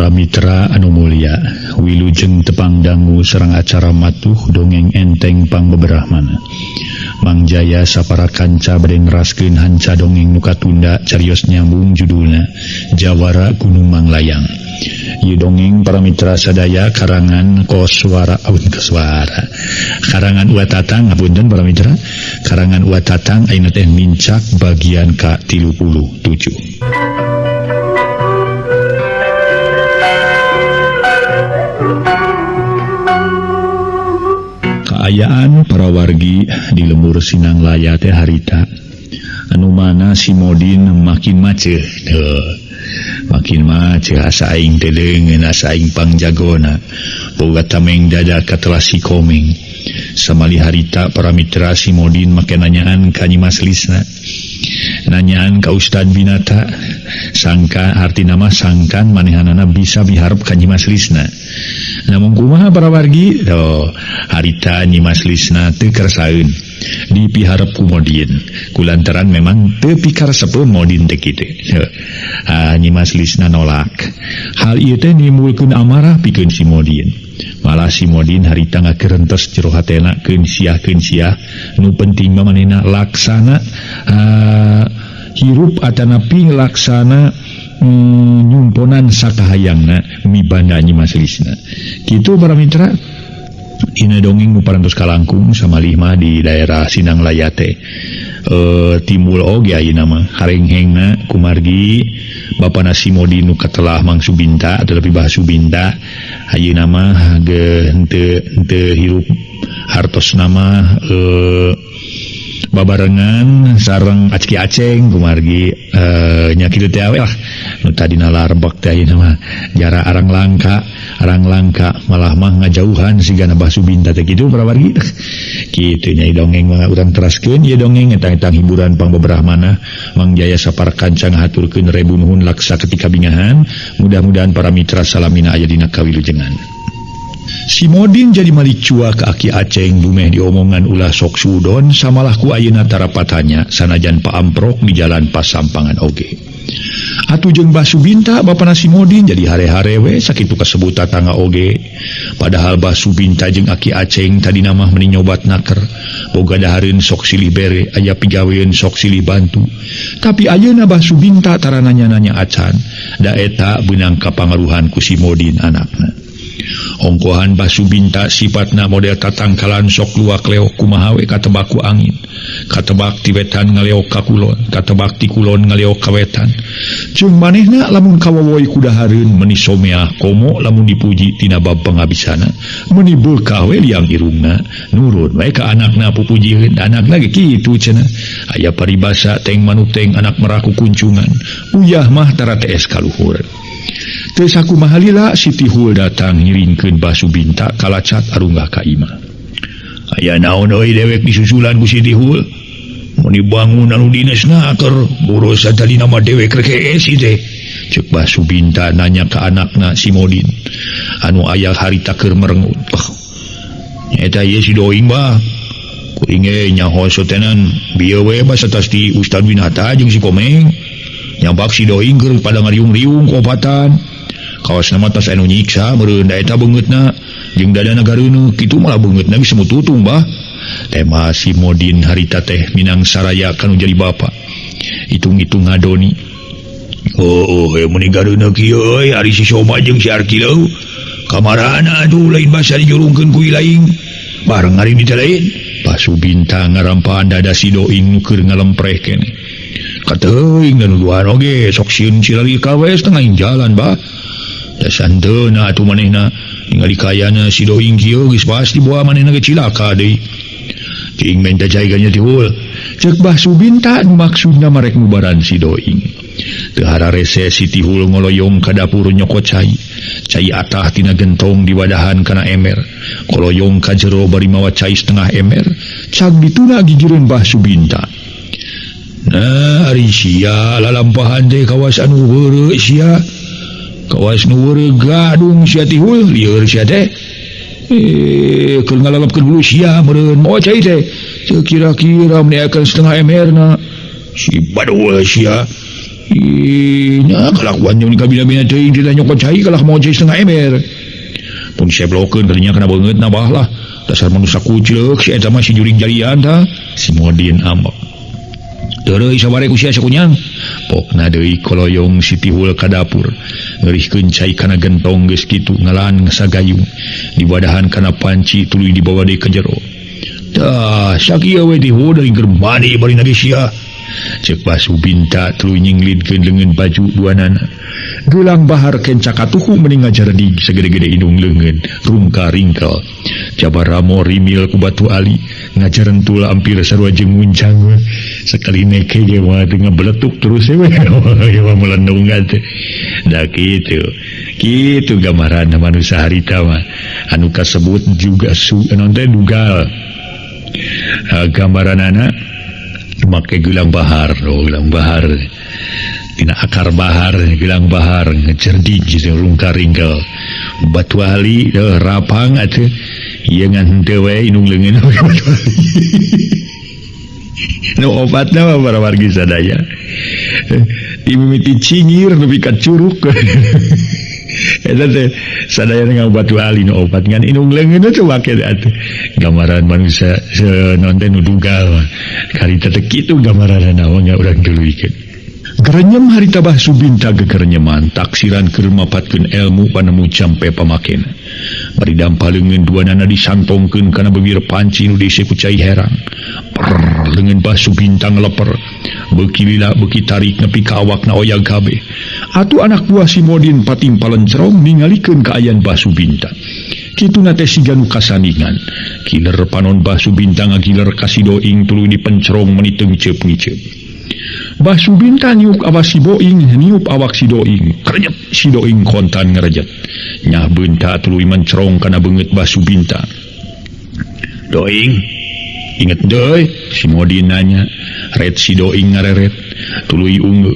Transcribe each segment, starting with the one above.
Para mitra anu mulia, wilujeng tepang dangu sareng acara matuh dongeng enteng pangbeberahmana. Mang Jaya sapara kanca bade neraskeun hanca dongeng nu katunda carios nyambung judulna Jawara Gunung Manglayang. Ieu dongeng para mitra sadaya karangan Koswara aun Koswara. Karangan Uwa Tatang, ngapunten para mitra. Karangan Uwa Tatang ayeuna teh nincak bagian ka-37. Kaayaan para wargi di lembur Sinanglaya teh harita anu mana si Modin makin maceh makin maceh asa aing teh deungeun asa aing pangjagona boga tameng dada katelah si Komeng. Samali harita para mitra si Modin make nanyaan ka Nyi Mas Lisna, nanyaan ka Ustad Binata, sangka artina mah sangkan manehanana bisa miharep ka Nyi Mas Lisna. Namun kumaha para wargi? Oh, harita Nyi Mas Lisna teu kersaeun dipiharep ku Modin. Kulantaran memang teu pikaresepeun Modin teh kitu. Nyi Mas Lisna nolak. Hal ieu teh nimbulkeun amarah pikeun si Modin. Malah si Modin harita ngakerentes jero hatena keun siah nu penting mah manehna laksana hirup atanapi laksana nyumponan sakahayangna mibanda Nyi Mas Lisna. Kitu para mitra dina dongeng nu parantos kalangkung samalih mah di daerah Sinanglaya teh timbul oge ayeuna mah harenghengna kumargi bapana si Modin nu katelah Mang Subinta atau lebih Bah Subinta ayeuna mah ge henteu hirup hartos nama babarengan sareng Acki Aceng kumargi nya kitu teh lah nu tadina larbak teh ayeuna mah jara arang langka malah mah ngajauhan sigana Bah Subinta teh kitu para wargi. Kitu nya dongeng mah urang teraskeun ieu dongeng etang-etang hiburan pangbeberahmana. Mang Jaya sapara kanca ngahaturkeun rebu nuhun laksa ketika bingahan. Mudah-mudahan para mitra salamina aya dina kawilujengan. Si Modin jadi malicua ke Aki Aceng dumeh diomongan ulah sok sudon samalah ku ayeuna tarapatanya sanajan paamprok di jalan pasampangan oge. Atuh jeung Bah Subinta bapana si Modin jadi hare-hare we sakitu kasebut tatangga oge. Padahal Bah Subinta jeung Aki Aceng tadina mah meuni nyobat naker, boga dahareun sok silih bere, aya pigaweun sok silih bantu. Tapi ayeuna Bah Subinta tara nanya-nanya acan, da eta beunang kapangaruhan ku si Modin anakna. Ongkohan Bah Subinta sifatna model tatangkalan sok luak leok kumaha we katebak ku angin, katebak ti wetan ngaleok ka kulon, katebak ti kulon ngaleok ka wetan. Jeung manehna lamun kawowoy ku dahareun meuni someah komo lamun dipuji tina bab pangabisana meuni beukah we liang irungna nurun we ka anakna pupujieun anakna ge kitu cenah. Aya paribasa teng manuteng anak meraku kuncungan uyah mah tara tees ka luhur. Teu sakumaha lila Siti Hul datang ngiringkeun Bah Subinta kalacat arunggah ka imah. Aya naon euy dewek disusulan ku Siti Hul? Mun dibangun anu dinesna keur boros tadina mah dewek rek hees teh. Ceuk Bah Subinta nanya ka anakna si Modin anu aya harita keur merengut. Eta ieu si Doing bah. Kuring ge nyaho sotenan bieu we basa tas di Ustad Winata jeung si Komeng. Nyabak si Doing keur pada ngariung-riung kopatan. Kawas nama tas anu nyiksa meureun da eta beungeutna jeung dadana gareuneuh kitu malah beungeutna geus mututung bah. Tema si Modin harita teh minang saraya kanu jadi bapa. Hitung-hitung ngadoni. Oh, meni gareuneuh kieu euy ari si Soma jeung si Arki leuh. Kamarana atuh lain basa dijurungkeun ku lain. Bareng ari di lain. Bah Subinta ngarampaan dada si Doing nu keur ngalempreh keneh. Kateuing dan nuduhan oge sok sieun cilali kawe setengah jalan bah. Dasanteuna atuh manehna ningali kayana si Doing kieu geus pasti boa manehna ge cilaka deui. Cing menta cai ganya tihul. Ceuk Bah Subinta nu maksudna marek ngubaran si Doing. Teu hararese si Tihul ngoloyong ka dapur nyokot cai. Cai atah tina gentong diwadahan kana ember. Koloyong ka jero bari mawa cai setengah ember. Cag dituna gigireun Bah Subinta. Nah, ari sia lalampahan teh kawas anu heureuy sia. Kawas nu heureuy gadung sia Tihul lieur sia teh. Keur ngalalapkeun hulu sia meureun mawa cai teh. Teu kira-kira meuni akan setengah emberna. Si badul sia. Ih, nya kalakuan jeung kabina-bina teuing teh nyokot cai kalah mau cai setengah ember. Pun seblokeun kadinya kana beungeutna bah lah. Dasar manusia kucleuk si eta mah si jurig jarian tah. Si Modin ambek. Deureuy sabare ku sia sakunyang. Pokna deui koloyong si Tihul ka dapur. Ngeurihkeun cai kana gentong geus kitu ngalaan sagayung. Diwadahan kana panci tuluy dibawa deui ka jero. Tah, sakieu we Tihul deui keur mandi bari nage sia. Cek Basu Binta tuluy nyinglidkeun leungeun baju duanana. Gelang bahar kenca katuhu meni ngajaredig sagede-gede indung leungeun, rungka ringkel. Jabar ramo rimil ku batu ali, ngajarentul hampir sarua jeung muncang. Sekali neke ge mah teu ngabeletuk terus we. Ieu mah melendung teh. Da kitu. Kitu gambaran manusia harita mah. Anu kasebut juga su naon teh dugal. Gambaranana make gelang bahar, oh gelang bahar. Tina akar bahar, gelang bahar ngecerdik jeung rungka ringkel. Batu ali rapang atuh ieu ngan henteu we indung leungeun batu ali. Nu obatna mah para wargi sadaya. Di mimiti cingir nepi ka curug. Eta teh sadaya ngabatu ali nu obat ngan indung leungeun teh make atuh. Gambaran manusia naon teh nu dugal. Harita teh kitu gambaranna mah urang tuluikeun. Gerenyem harita Bah Subinta gegerenyeman taksiran keur mapatkeun ilmu panemu campe pamakena. Bari dampa leungeun duanana disantongkeun kana bibir panci nu diisi ku cai herang. Prrr, leungeun Bah Subinta ngeleper. Beuki lila beuki tarik nepi ka awakna oyag kabeh. Atuh anak buah si Modin pating palencerong ningalikeun kaayaan Bah Subinta. Kituna teh siga nu kasaningan. Kiler panon Bah Subinta ngagiler ka si Doing tuluy dipencerong meuni teu ngiceup-ngiceup. Bah Subinta niuk awak si Boing, niup awak si Doing. Krenyep si Doing kontan ngerejet. Nyah beunta tuluy mencerong kana beungeut Bah Subinta. Doing, inget deui, si Modin nanya. Ret si Doing ngareret, tuluy unggeu.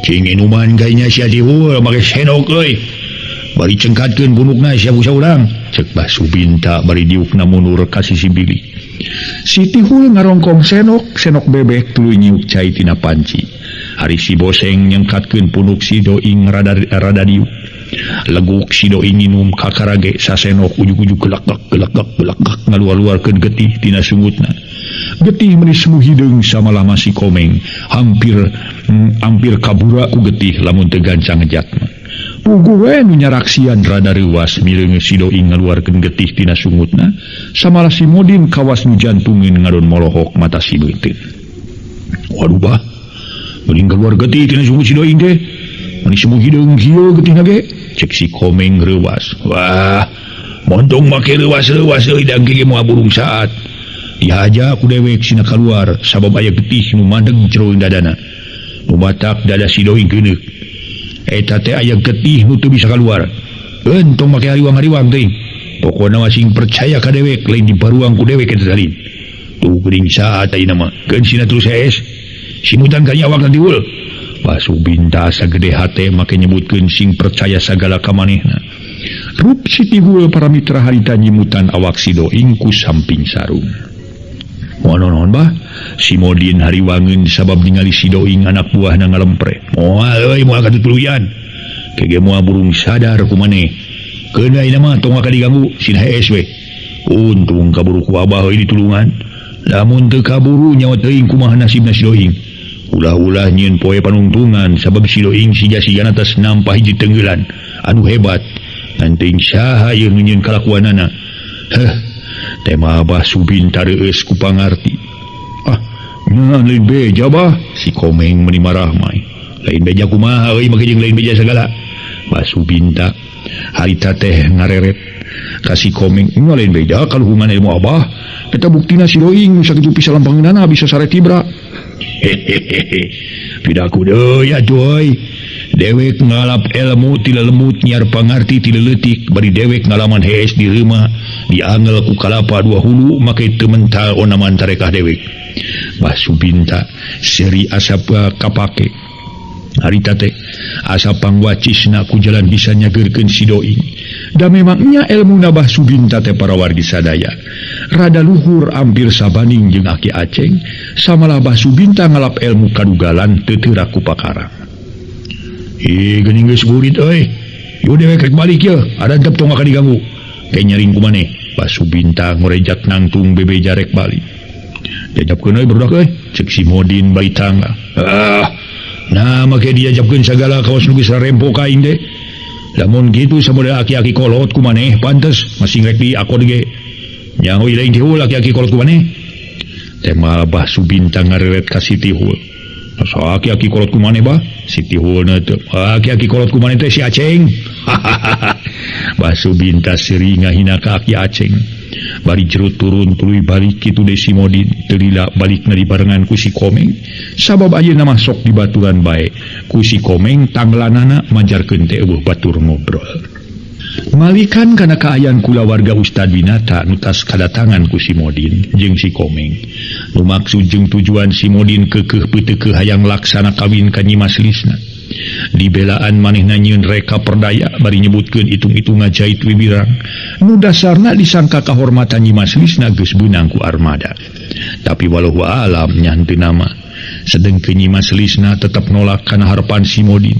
Cing inuman gainya sia dihul make senok euy. Bari cengkatkeun punukna sia busa urang. Cek Bah Subinta bari diukna mundur ka sisi bilik. Si Tihul ngarongkong senok, senok bebek tuluy nyiuk cai tina panci. Hari si Boseng nyengkatkeun punuk si Doing rada rada diuk. Leguk si Doing nginum kakarage sasenok ujug-ujug gelekek gelekek gelekek ngaluar-luarkeun getih tina sungutna. Getih meuni semu hideung samalama si Komeng, hampir hampir kabura ku getih lamun teu gancang ngejat mah. Puguh we nu nyaraksian rada reuwas mireungeun si Doing ngaluarkeun getih tina sungutna, samalah si Modin kawas nu jantungeun ngadon molohok mata si beuteung. Waduh bah, mending keluar getih tina sungut si Doing teh. Meni semu hideung kieu getihna ge, cek si Komeng reuwas. Wah, montong make reuwas-reuwas euy dang ge moal burung saat. Dihaja ku dewek sina kaluar sabab aya getih nu mandeg jero dadana. Nu batak dada si Doing geuneuk. Eta teh aya getih nu teu bisa kaluar. Entong make hariwang-hariwang teuing. Pokona mah sing percaya ka dewek lain dibaruang ku dewek eta tadi. Tuh geuning saat ayeuna mah. Keun sina terus hees. Simutan ka awak nanti hul. Bah Subinta sagede hate make nyebutkeun sing percaya sagala ka manehna. Rup si Tihul para mitra harita nyimutan awak si Doing ku samping sarung. Moal naon bah? Si Modin hariwangeun sabab ningali si Doing anak buahna ngalempre. Moal euy moal katutuluyan. Kege moal burung sadar ku maneh. Keun ayeuna mah tong waka diganggu sina hees we. Untung kaburu ku abah euy ditulungan. Lamun teu kaburu nyawa teuing kumaha nasibna si Doing. Ulah-ulah nyieun poe panungtungan sabab si Doing siga-sigana tas nampa hiji tenggelan anu hebat. Ngan teuing saha ieu nu nyieun kalakuanana. Heh, tema Abah Subinta reueus ku pangarti. Ah, nyaah lain beja bah, si Komeng meuni marah mah. Lain beja kumaha euy make jeung lain beja sagala. Bah Subinta harita teh ngareret ka si Komeng, nya lain beja kaluhungan ilmu Abah. Eta buktina si Doing nu sakitu pisalam pangeunana bisa sare tibra. Hehehe. Pidaku deui atuh euy. Dewek ngalap ilmu ti lemut nyiar pangarti ti leutik bari dewek ngalaman hees di reuma diangel ku kalapa dua hulu make teu mental onaman tarekah dewek. Bah Subinta seuri asap kapake. Harita teh asa pangwacisna ku jalan bisa nyageurkeun si Doing. Da memangnya ilmuna Bah Subinta teh para wargi sadaya. Rada luhur hampir sabaning jeung Aki Aceng, samalah Bah Subinta ngalap ilmu kadugalan teu teurak ku pakarang. Ih geuning geus gurit euy. Ieu dewek rek balik ye, ada tep tong akan diganggu. Ke nyaring ku maneh. Basu Bintang ngorejat nangtung bebeja rek balik. Jajapkeun euy barudak euy, ceuk si Modin bari tangga. Ah, nah make diajapkeun sagala kawas nu geus rarempo ka aing teh. Lamun kitu samoda aki-aki kolot ku maneh pantes masing rek diakod ge. Nyaho lain tihul aki-aki kolot ku maneh. Teh malah Basu Bintang ngareret ka si Tihul. Asa aki-aki kolot ku maneh bah? Si Tihulna teh aki-aki kolot ku maneh teh si Aceng. Basu Bintang seuri ngahina ka aki Aceng. Bari jerut turun tuluy balik kitu deui si Modin teu lila balikna dibarengan ku si Komeng. Sabab ayeuna mah sok dibaturan bae ku si Komeng tanglanana majarkeun teh eueuh batur ngobrol. Malikan kana kaayaan kulawarga Ustad Winata nu tas kadatangan ku si Modin jeung si Komeng. Nu maksud jeung tujuan si Modin keukeuh peuteukeuh hayang laksana kawin ka Nyi Mas Lisna. Dibelaan manehna nyieun reka perdaya bari nyebutkeun itung-itung ngajait wiwirang. Nu dasarna disangka kahormatan Nyi Mas Lisna geus beunang ku armada. Tapi walau alam nya henteu nama. Sedengkeun Nyi Mas Lisna tetep nolak kana harepan si Modin.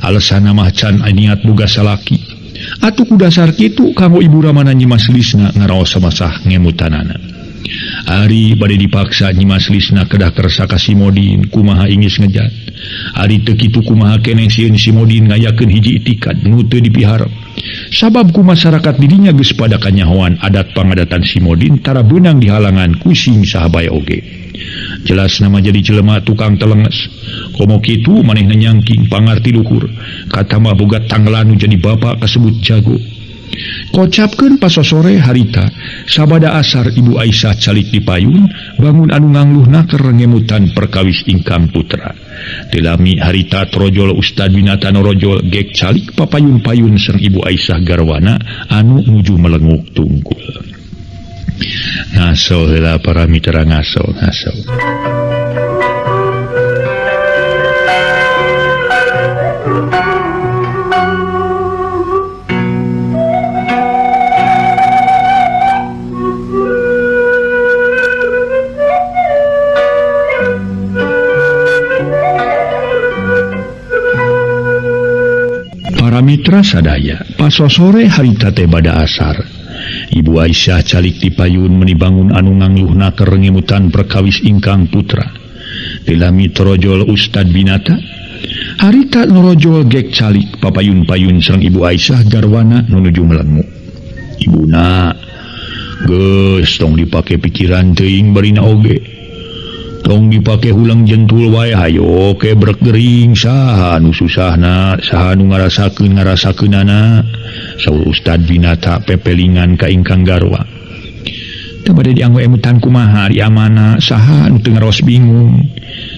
Alasanna mah can niat boga salaki. Atuh ku dasar kitu kanggo ibu ramana Nyi Mas Lisna ngaraos samasah ngemutanana. Ari bade dipaksa Nyi Mas Lisna kedah kersa ka si Modin kumaha ingis ngejat. Ari teu kitu kumaha keneh sieun si Modin ngayakeun hiji itikad nu teu dipiharep. Sabab ku masyarakat didinya geus pada kanyahoan adat pangadatan si Modin tara beunang dihalangan ku sing saha bae oge. Jelas nama jadi jelema tukang telenges. Komo kitu manehna nyangking pangarti luhur. Katambah boga tanglan nu jadi bapa kasebut jago. Kocapkeun pasosore harita sabada asar Ibu Aisyah calik di payun bangun anu ngangluh naker ngemutan perkawis ingkang putra. Teu lami harita trojol Ustad Winata norojol gek calik papayun-payun sareng Ibu Aisyah garwana anu nuju melenguk tungkul. Ngaso heula para mitra ngaso ngaso. Para mitra sadaya, pasosore harita teh bada asar. Ibu Aisyah calik di payun meni bangun anu ngangluhna keur ngemutan perkawis ingkang putra. Teu lami trojol Ustad Binata. Harita norojol gek calik papayun-payun sareng Ibu Aisyah garwana nu nuju melengu. Ibuna geus tong dipake pikiran teuing barina oge. Tong dipake hulang jentul wae hayo ke brek gering saha nu susahna saha nu ngarasakeun ngarasakeunana. Saur Ustad Winata pepelingan ka ingkang garwa. Teu bade dianggo emutan kumaha ari amana saha nu teu ngaraos bingung.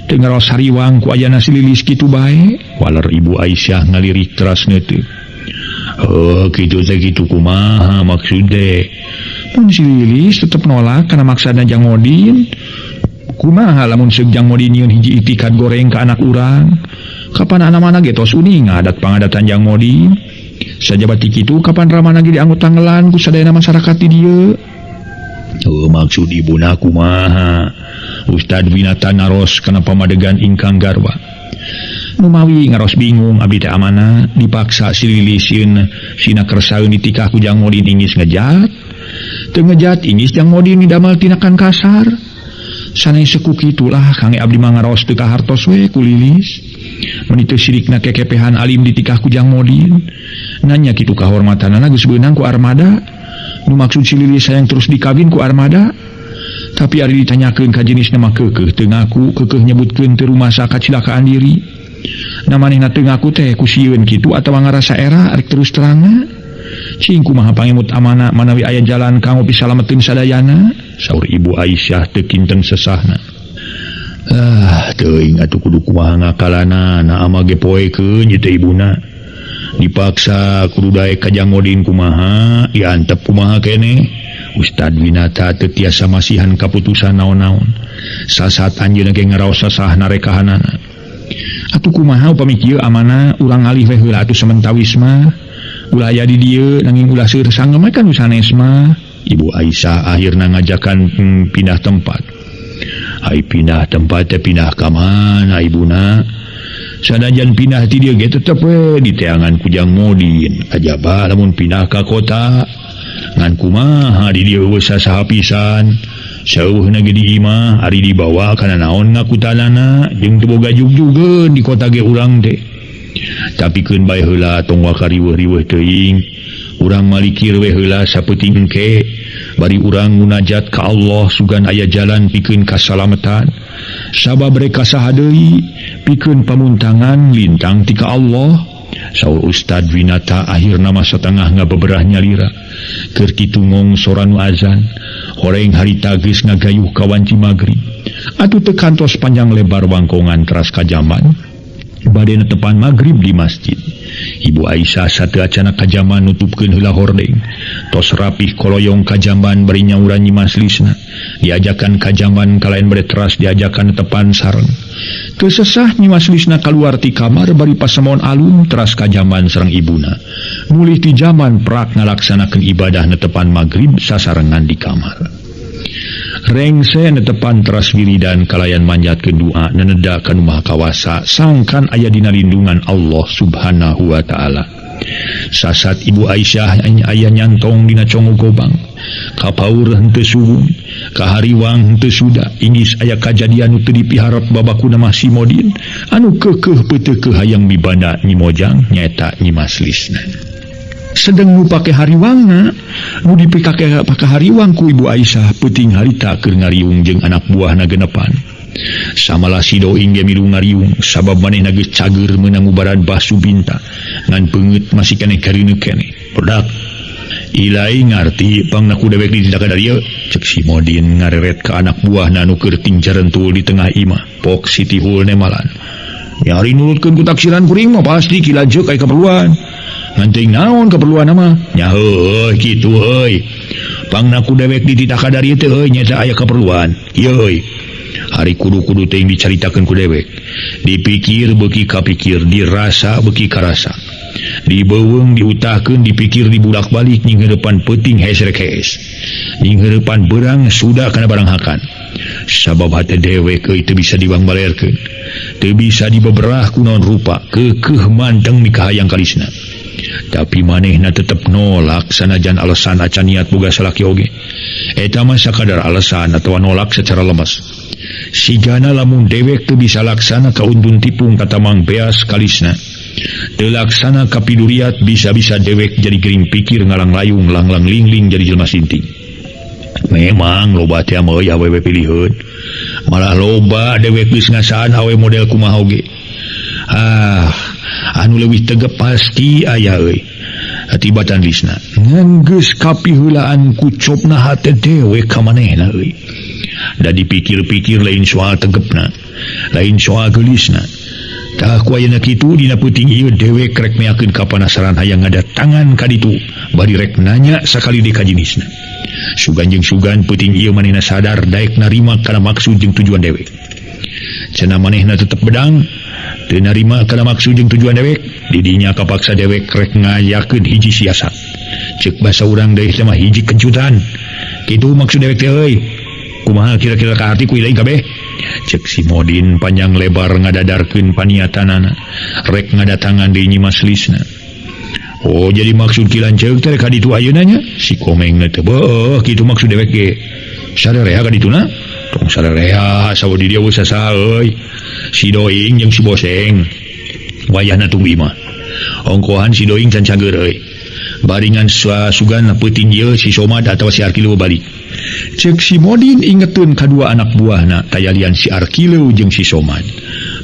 Teu ngaraos hariwang ku ayana si Lilis kitu bae. Waler Ibu Aisyah ngalirik teras neuteuk. Heuh kitu teh kitu kumaha maksud teh. Mun si Lilis tetep nolak kana maksana Jang Modin. Kumaha lamun seuk Jang Modin nyieun hiji itikad goreng ka anak urang. Kapan anak-anak ge tos uning adat pangadatan Jang Modin. Sajabati kitu kapan ramana ge dianggo tanggelan ku sadayana masyarakat di dieu. Heuh maksud ibuna kumaha? Ustad Winata naros kana pamadegan ingkang garwa. Numawi ngaros bingung abdi teh amana dipaksa si Lilis sieun sina kersaeun ditikah ku Jang Modin ingis ngejat. Teu ngejat ingis Jang Modin didamal tinakan kasar. Sanes seku kitulah kange abdi mah ngaros teu kahartos we ku Lilis. Meni teu sirikna kekepehan alim ditikah ku Jang Modin. Nanya kitu kahormatanana geus beunang ku armada. Nu maksud si Lilis hayang terus dikawin ku armada. Tapi ari ditanyakeun ka jenisna mah keukeuh teu ngaku, keukeuh nyebutkeun teu rumasa kacilakaan diri. Na manehna teu ngaku teh ku sieun kitu atawa ngarasa era arek terus terangna. Cing kumaha pangemut amana manawi aya jalan kanggo pisalameteun sadayana? Saur Ibu Aisyah teu kinten sesahna. Ah, teuing atuh kudu kumaha ngakalana, na ama ge poekeun ieu teh ibuna. Dipaksa kudu daek ka Jang Modin kumaha, diantep kumaha keneh. Ustad Winata teu tiasa masihan kaputusan naon-naon. Sasaat anjeunna ge ngaraos sasahna rekahanana. Atuh kumaha upami kieu amana urang alih we heula atuh samentawis mah. Ulah aya di dieu nanging ulah seueur sanggem kan nu sanes mah. Ibu Aisyah akhirna ngajakan pindah tempat. Ai pindah tempat teh pindah ka mana ibuna? Sanajan pindah ti dieu ge tetep we diteangan ku Jang Modin. Ajaba lamun pindah ka kota ngan kumaha di dieu eueuh sasaha pisan. Sauhna ge di imah ari dibawa kana naon ngakutanana jeung teu boga jugjugeun di kota ge urang teh. Tapi keun bae heula tong waka riweuh-riweuh teuing. Urang malikir we heula sapeuting engke bari urang munajat ka Allah sugan aya jalan pikeun kasalametan. Sabab rek saha deui pikeun pamuntangan lintang ti ka Allah. Saur Ustad Winata akhirna mah satengah ngabeberah nyalira. Keur kitu ngongsoran nu azan, horeng harita geus ngagayuh ka wanci magrib. Atuh teu kantos panjang lebar wangkongan teras ka jamban. Bade netepan magrib di masjid. Ibu Aisyah sateu acana ka jamban nutupkeun heula hordeng. Tos rapih koloyong ka jamban bari nyauran Nyi Maslisna. Diajakan ka jamban kalayan bade teras diajakan netepan sareng. Teu sesah Nyi Maslisna kaluar ti kamar bari pasemon alun teras ka jamban sareng ibuna. Mulih ti jamban prak ngalaksanakeun ibadah netepan magrib sasarengan di kamar. Rengse netepan teras wiridan kalayan manjatkeun doa neneda ka Nu Maha Kawasa sangkan aya dina lindungan Allah Subhanahu wa taala. Sasat Ibu Aisyah aya nyantong dina congo gobang. Kapaur henteu suwung, kahariwang henteu suda, inggis aya kajadian nu teu dipiharep babakuna mah si Modin anu keukeuh peuteukeuh hayang mibanda Nyi Mojang nyaeta Nyi Maslisna. Sedeng nu pake hariwangna nu dipikake pake hariwang ku Ibu Aisyah peuting harita keur ngariung jeung anak buahna genepan. Samalah si Doing ge milu ngariung sabab manehna geus cager meunang ngubaran Basu Binta ngan peungeut masih keneh kareuneuh keneh. Produk Ilai ngarti pangna ku dewek ditindak ka dieu cek si Modin ngareret ka anak buahna nu keur tingcarentul di tengah imah pok Siti Hul nemalan. Nyari nurutkeun ku taksiran kuring mah pasti ki lanceuk aya keperluan. Ngan teuing naon keperluan mah? Nya heueuh kitu euy. Pangna ku dewek dititah ka dieu teh euy nyaeta aya keperluan. Ieu euy. Hari kudu-kudu teuing dicaritakeun ku dewek. Dipikir beuki kapikir, dirasa beuki karasa. Dibeuweung diutahkeun dipikir dibulak-balik nying heurepan peuting hees rek hees. Nying heurepan beurang sudah kana barang hakan. Sabab hate dewek euy teu bisa diwangbalerkeun. Teu bisa dibeberah ku naon rupa, keukeuh manteng mikahayang kalisna. Tapi manehna tetep nolak sanajan alasan acan niat boga salaki oge. Eta mah sakadar alasan atawa nolak secara lemes. Sigana lamun dewek teu bisa laksana kauntun tipung katamang beas kalisna. Teu laksana kapiduriat bisa-bisa dewek jadi gering pikir ngalang layung langlang lingling jadi jelema sinting. Memang loba teh mah euy awewe piliheun. Malah loba dewek geus ngasaan awe model kumaha oge. Ah, anu leuwih tegep pasti aya euy. Tibatan lisna. Ngan geus kapiheulaan ku copna hate dewek ka manehna euy. Da dipikir-pikir lain soal tegepna, lain soal geulisna. Tah ku ayeuna kitu dina peuting ieu dewek rek meakeun kapanasaran hayang ngadatangan ka ditu bari rek nanya sakali deui ka jinisna. Sugan jeung sugan peuting ieu manehna sadar daek narima kana maksud jeung tujuan dewek. Cenah manehna tetep bedang teu narima kana maksud jeung tujuan dewek, didinya kapaksa dewek rek ngayakeun hiji siasat. Ceuk basa urang deui teh mah hiji kejutan. Kitu maksud dewek teh euy. Kumaha kira-kira kaharti ku ilaing kabeh? Cek si Modin panjang lebar ngadadarkeun paniatanana rek ngadatangan deui Nyi Maslisna. Oh jadi maksud ki lanceuk teh rek ka ditu ayeuna nya? Si Komeng teh beuh kitu maksud dewek ge. Sarerea ka dituna? Tong sarerea sawo di dieu sasaha euy. Si Doing jeung si Boseng wayahna tunggu imah. Ongkohan si Doing can cager euy. Baringan sugan peuting ieu si Somad atawa si Arkileu balik. Cek si Modin ingeteun kadua anak buahna tayalian si Arkileu jeung si Somad.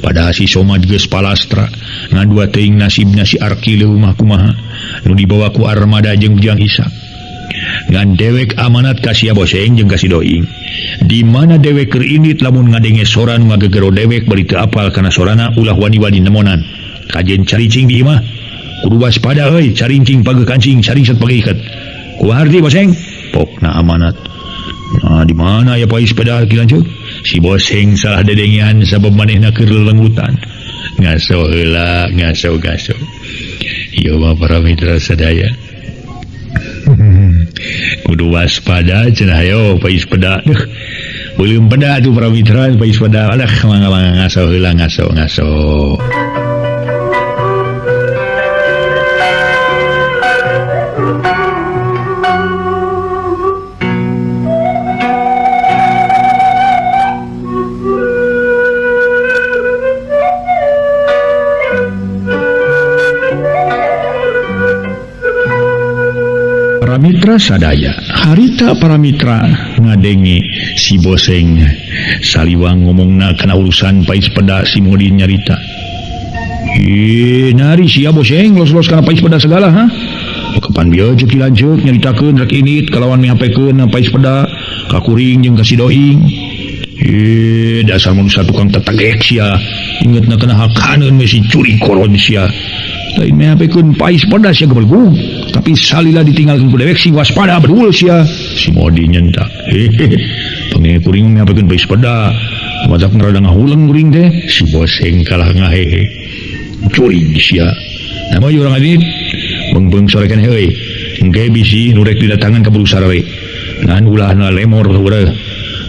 Padahal si Somad geus palastra ngan dua teuing nasibna si Arkileu mah kumaha nu dibawa ku armada jeung Ujang Isa. Ngan dewek amanat ka sia Boseng jeung ka si Doing. Di mana dewek keur indit lamun ngadenge sora nu ngagegero dewek bari teu apal kana sorana ulah wani-wani nemonan. Kajen caricing di imah. Kudu waspada euy, carincing pageuh kancing, caringsat pageuh iket. Kumaha arti Boseng? Pokna amanat. Nah, di mana ya pais sepeda ki lanceuk? Si Boseng salah dedengean sabab manehna keur lelenggutan. Ngaso heula, ngaso-ngaso. Ieu mah para mitra sadaya. Kudu waspada cenah ayo pais sepeda. Duh. Belum peda tuh para mitra pais sepeda. Alah mangga-mangga ngaso heula ngaso-ngaso. Para mitra sadaya harita para mitra ngadenge si Boseng saliwang ngomongna kana urusan pais peda si Modin nyarita. Ih, nari sia Boseng los-los kana pais peda segala ha? Kapan bieu ceuk lanceuk nyaritakeun rek init kalawan mihapekeun pais peda ka kuring jeung ka si Doing. Ih, dasar manusia tukang tetegek sia. Ingetna kana hakaneun we si curi koron sia. Lain mihapekeun pais peda sia gebelgung. Tapi salila ditinggalkeun ku dewek sing waspada bedul sia. Si Modi nyentak. Hehehe. Pange kuring mihapekeun pais peda. Matak rada ngahuleng kuring teh. Si Boseng kalah ngahehe. Curi sia. Nama urang adit beung-beung sore keneh euy. Engke bisi nu rek didatangan ka buru sarare. Ngan ulah na lemor urang.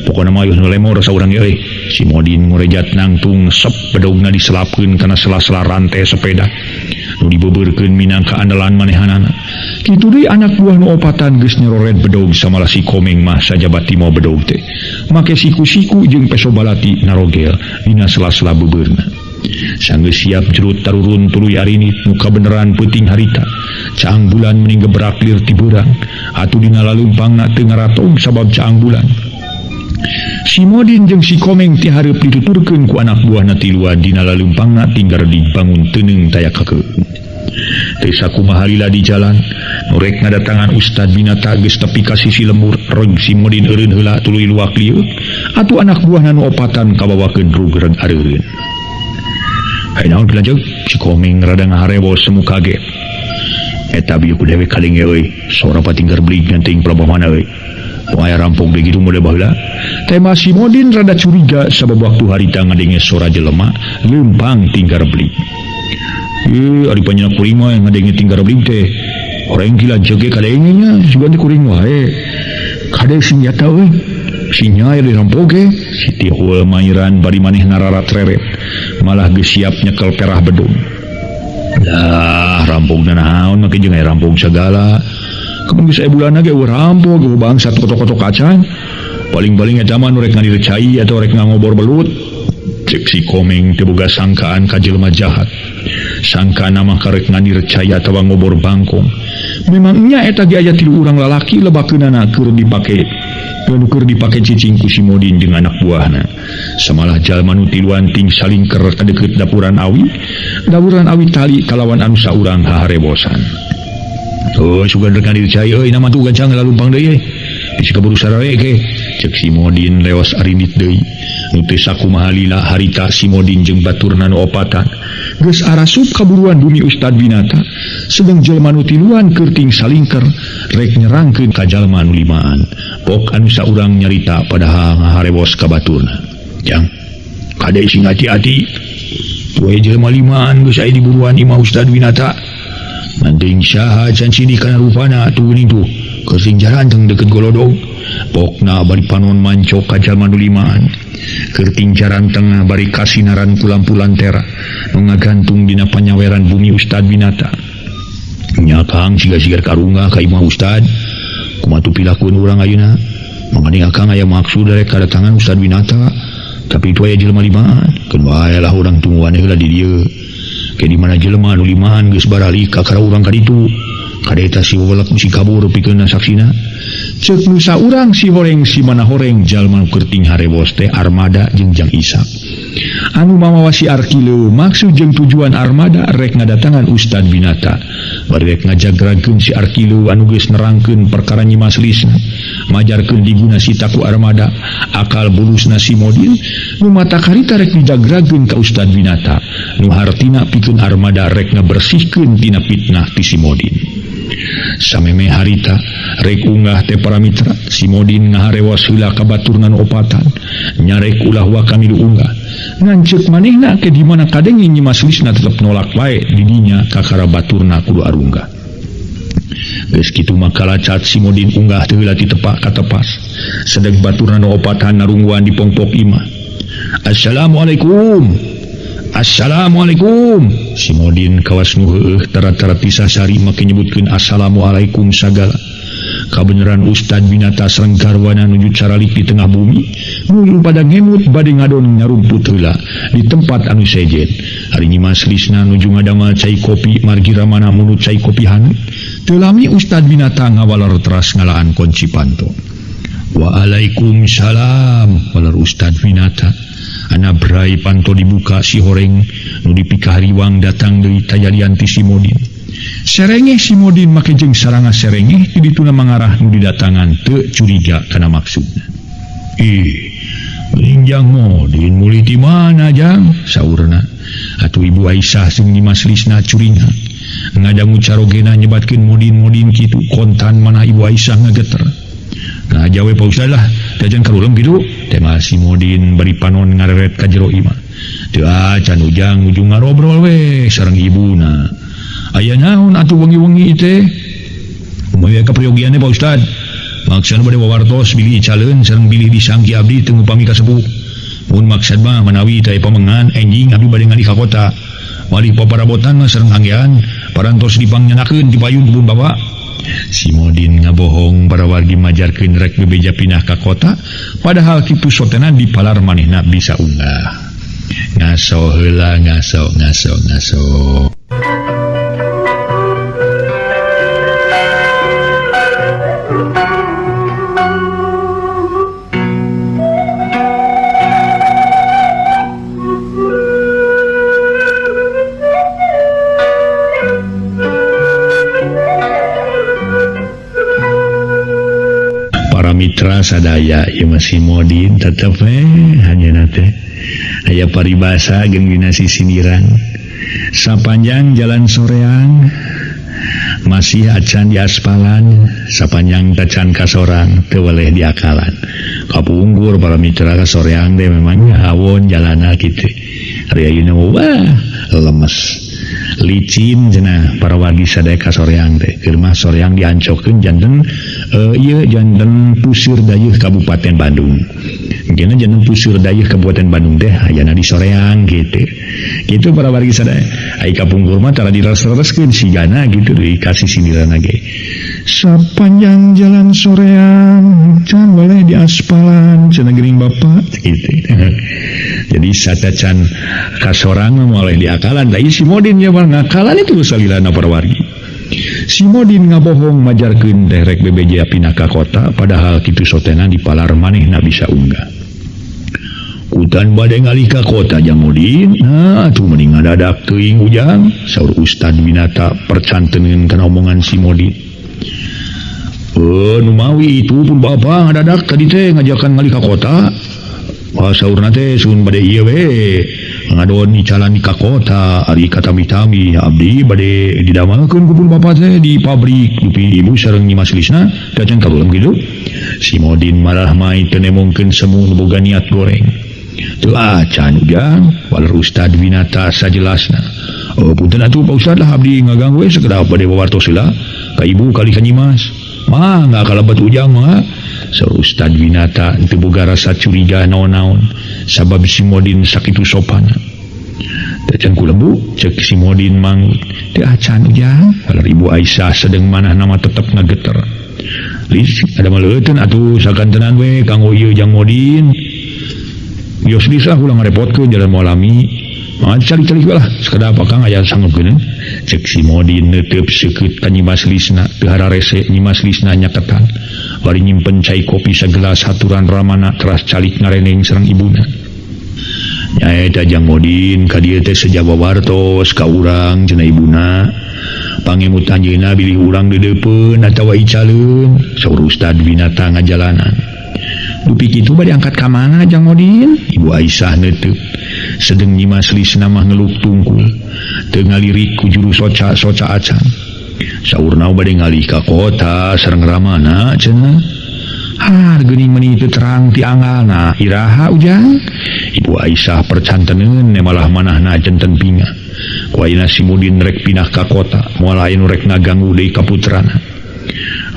Pokona mah nu lemor saurang ge euy. Si Modin ngorejat nangtung sep bedogna diselapkeun kana sela-sela rantai sepeda. Nu dibebeurkeun minangka andalan manehanana. Kitu deui anak buah nu opatan geus nyeroret bedog samalah si Komeng mah sajabati mau bedog teh. Make siku-siku jeung peso balati narogel dina sela-sela bebeurna. Sanggeus siap jerut tarurun tuluy arinit nu kabeneran peuting harita. Caang bulan meni gebrak lir ti beurang. Atuh dina laleumpangna teu ngaratong sabab caang bulan. Si Modin jeung si Komeng ti hareup dituturkeun ku anak buahna tiluan dina laleumpangna tinggal dibangun teuneung taya kakeuh. Teu sakumaha lila di jalan, nu rek ngadatangan Ustad Binata geus tepi ka sisi lembur, reg si Modin eureun heula tuluy luak lieu. Atuh anak buahna nu opatan kabawakeun rugreg areureun. Hai naon pilanceuk? Si Komeng rada ngaharewos semu kaget. Eta bieu ku dewek kadenge euy, sora patinggar belig nganting pelabah mana euy. Tong aya rampok deui kitu mode baheula. Tema si Modin rada curiga sabab waktu harita ngadenge sora jelema leumpang tinggar belig. Ih, ari panjenengan kuring mah ngadenge tinggar belig teh. Horeng ki lanceuk ge kadenge nya, sugan teh kuring wae. Kade senjata euy. Sinya aya dirampok ge. Si Tihul mairan bari maneh nararat reret. Malah geus siap nyekel perah bedug. Lah, rampokna naon make jeung aya rampok sagala. Kapan geus aya bulanna ge eueuh rampok, eueuh bangsat kotok-kotok acan. Paling-paling eta mah nu rek ngadir cai atau rek ngangobor belut. Cek si Komeng teu boga sangkaan ka jelema jahat. Sangkaan mah karek ngadir cai atawa ngobor bangkong. Memangnya eta ge aya tilu urang lalaki lebakeunana keur dipake. Nu keur dipake cicing ku si Modin jeung anak buahna. Samalah jalma nu tiluan ting salingker ka deukeut dapuran awi. Dapuran awi tali kalawan anu saurang haharebosan. Oh, sugan rek ngadir cai euy, nama tuh gancang lalumpang deui euy. Bisi kaburu sarare ge. Cek si Modin leos arinit deui. Nu teu sakumaha lila harita si Modin jeung baturna nu opatan. Geus arasup kaburuan bumi Ustad Binata. Sedeng jelema nu tiluan keur ting salingker rek nyerangkeun ka jalma nu limaan. Pok anu saurang nyarita padahal ngaharewos ka baturna. Jang, kade sing hati-hati. Poe jelema limaan geus aya di buruan imah Ustad Winata. Manting saha can sini kana rupana atuh geuning tuh. Keur sing jaranteng deukeut golodog. Pokna bari panon mancok ka jalma nu limaan. Keur ting jaranteng bari kasinaran ku lampu lantera nu ngagantung dina panyaweran bumi Ustad Winata. Nya Kang siga-siga karungah ka imah Ustad. Kumaha tuh pilakueun urang ayeuna? Mangani akang aya maksud rek kadatangan Ustad Winata. Tapi itu aya jelema limaan. Keun wae lah urang tungguan heula di dieu. Ke di mana jelema nu limaan geus baralik ka kara urang ka ditu. Kadeta si welek mesti kabur pikeun saksina. Ceuk nu saurang si horeng si mana horeng jalma nu keur ting harewos teh Armada jeung Jang Isak. Anu mamawa si Arkileu maksud jeung tujuan Armada rek ngadatangan Ustad Binata. Bari rek ngajagragkeun si Arkileu anu geus nerangkeun perkara Nyi Mas Lisna. Majarkeun diguna si taku Armada, akal bulusna si Modin nu mata karita rek dijagragkeun ka Ustad Binata. Nu hartina pikeun Armada rek ngabersihkeun tina fitnah ti si Modin. Sameme harita rek unggah teh para mitra si Modin ngaharewas heula ka baturna nu opatan nyarek ulah waka milu unggah. Ngan ceuk manehna ke di mana kadenge Nyi Mas Lisna tetep nolak wae di dinya kakara baturna kudu arunggah. Geus kitu mah kalacat si Modin unggah teh heula ti tepak ka tepas. Sedeng baturna nu opatan narungguan di pongpok imah. Assalamualaikum. Assalamualaikum. Si Modin kawas nu heueuh tara-tara tisasari make nyebutkeun assalamualaikum sagala. Kabeneran Ustad Binata sareng garwana nuju caralik di tengah bumi, nu pada ngemut bade ngadon nyarumput heula di tempat anu sejen. Ari Nyi Mas Lisna nuju ngadamel cai kopi margi ramana munut cai kopi haneut. Teu lami Ustad Winata ngawaler teras ngalaan kunci panto. Waalaikumsalam waler Ustad Winata. Anabrai panto dibuka si horeng nu dipikahariwang datang deui tajadian ti si Modin. Serengeh si Modin make jeung saranga serengeh ti dituna mangarah nu didatangan teu curiga kana maksudna. Ih, geuning Jang Modin mulih ti mana Jang? Saurna. Atuh Ibu Aisyah jeung Nyimas Lisna curiga. Ngadangu carogena nyebatkeun Modin-modin kitu kontan manah Ibu Aisyah ngageter. Nah jawe Pak Ustad lah, jajan karulem kitu. Tema si Modin bari panon ngareret ka jero imah. Teu acan ujang ujung ngarobrol we sareng ibuna. Aya naon atuh wengi-wengi teh? Kumaha kapriogianna Pak Ustad? Maksana bade wawartos bilih caleun sareng bilih disangki abdi teu ngupami kasepuh. Mun maksad mah manawi teh pamengan enjing abdi bade ngalih ka kota. Malih paparabotan mah sareng anggean parantos dipangnyenakeun ti payun kebun bapak. Si Modin ngabohong para wargi majarkeun rek bebeja pindah ka kota padahal kitu sotena di palar manehna bisa unggah. Ngaso heula ngaso ngaso ngaso. Mitra sadaya ieu mah si Modin tetep hanya teh aya paribasa jeung dina sisindiran sapanjang jalan soreang masih acan diaspalan sapanjang tacan kasorang teu weleh diakalan kapungkur para mitra kasoreang teh memangnya awon jalana kitu ari ayeuna wah lemes licin cenah para wargi sadaya kasoreang teh keur mah soreang diancokeun janten ieu janten Puseur Dayeuh Kabupaten Bandung. Engkeuna janten Puseur Dayeuh Kabupaten Bandung teh ayana di soreang gitu. Kitu para wargi sadaya. Ai kapungkur mah tara direres-rereskeun sigana gitu dikasih sindiran ge. Sapanjang jalan soreang can boleh diaspalan cenah geuning bapak gitu. Jadi satacan kasorang mah moal diakalan da si Modin nya mah ngakalan itu salilana para wargi. Si Modin ngabohong majarkeun teh rek bebeja pindah ka kota padahal kitu sotena di palar manehna bisa unggah. Kutan bade ngalih ka kota Jang Modin, nah atuh mending ngadadak teuing ujang, saur Ustad Winata percanteneun kana omongan si Modin. Numawi itu pun bapak ngadadak tadi teh ngajakan ngalih ka kota. Wah saurna teh sun bade ieu we. Ngadon icalan di ka kota ari katami-tami abdi bade didamelkeun ku pun bapak teh di pabrik dupi ibu sareng Nyimas Lisna teh can kabelum kitu. Si Modin marah mai teu nemongkeun semu nu boga niat goreng. Teu acan ujang waler Ustad Winata sajelasna. Oh punten atuh Pak Ustad lah abdi ngaganggu we sakedap bade wawartos heula ka ibu kali ka Nyimas. Mah nggak kalebet ujang mah. Saur Ustad Winata teu boga rasa curiga naon-naon sabab si Modin sakitu sopana. Teu can kulebu cek si Modin mang teu acan ujang. Waler Ibu Aisyah sedeng manahna mah tetep ngageter. Lis ada mah leuteun atuh sakantenan we kanggo ieu Jang Modin. Geus geus lah ulah ngarepotkeun jalan moal lami. Mah cari-cari lah sakedap akang aya sanggupkeun. Cek si Modin neuteub seukeut ka Nyimas Lisna teu hararese Nyimas Lisna nyaketan. Bari nyimpen cai kopi sagelas haturan ramana teras calik ngareneng sareng ibuna. Nyaeta Jang Modin ka dieu teh sejawa wartos ka urang cenah ibuna. Pangemut anjeunna bilih urang deudeupeun atawa icaleun saur Ustad Winata ngajalanan. Dupi kitu bade angkat ka mana Jang Modin? Ibu Aisyah neuteub. Sedeng Nyimas Lisna mah ngeluk tungkul teu ngalirik ku juru soca-soca acan. Saurna bade ngalih ka kota sareng ramana cenah. Har geuning meuni teu terang ti anggalna iraha ujang. Ibu Aisyah percanteneun malah manahna janten pinga. Ku ayeuna si Modin rek pindah ka kota moal aya nu rek ngaganggu deui ka putrana.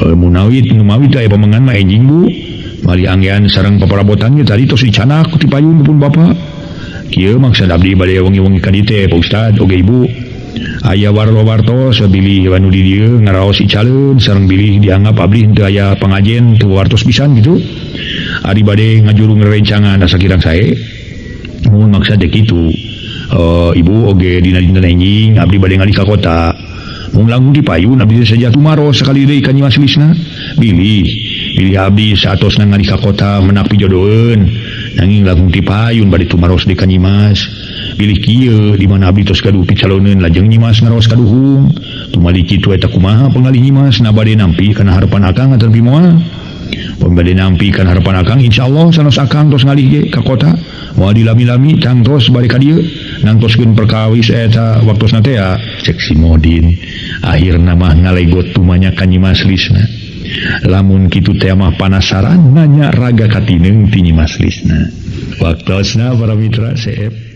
Munawit nu mawi teh aya pamengan mah enjing Bu. Mali anggean sareng paparabotan ge tadi tos dicanak ku ti payun pun bapak. Kieu maksad abdi bade wengi-wengi ka dieu teh Pak Ustad oge Ibu. Aya warto-wartos bilih anu di dieu ngaraos icaleun sareng bilih dianggap abdi henteu aya pangajen teu wartos pisan kitu. Ari bade ngajuru rerencangan asa kirang sae. Mun maksad teh kitu. Ibu oge dina dinten enjing abdi bade ngalih ka kota. Mung langkung ti payun abdi teh saja tumaros sakali deui ka Nyimas Lisna. Bilih bilih abdi saatosna ngalih ka kota menak pijodoeun nanging langkung ti payun bade tumaros deui ka Nyimas. Bilih kieu di mana abdi tos gaduh picaloneun lajeng Nyimas ngaraos kaduhung. Tumali kitu eta kumaha pangalih Nyimas na bade nampi kana harepan akang atawa moal. Pun bade nampi kana harepan akang insyaallah sanos akang tos ngalih ge ka kota. Moal dilami-lami tangtos bade ka dieu nangtoskeun perkawis eta waktosna teh ya cek si Modin. Akhirna mah ngalegot tumanya ka Nyimas Lisna. Lamun kitu teh mah panasaran nanya raga katineung ti Nyimas Lisna. Waktosna para mitra seep.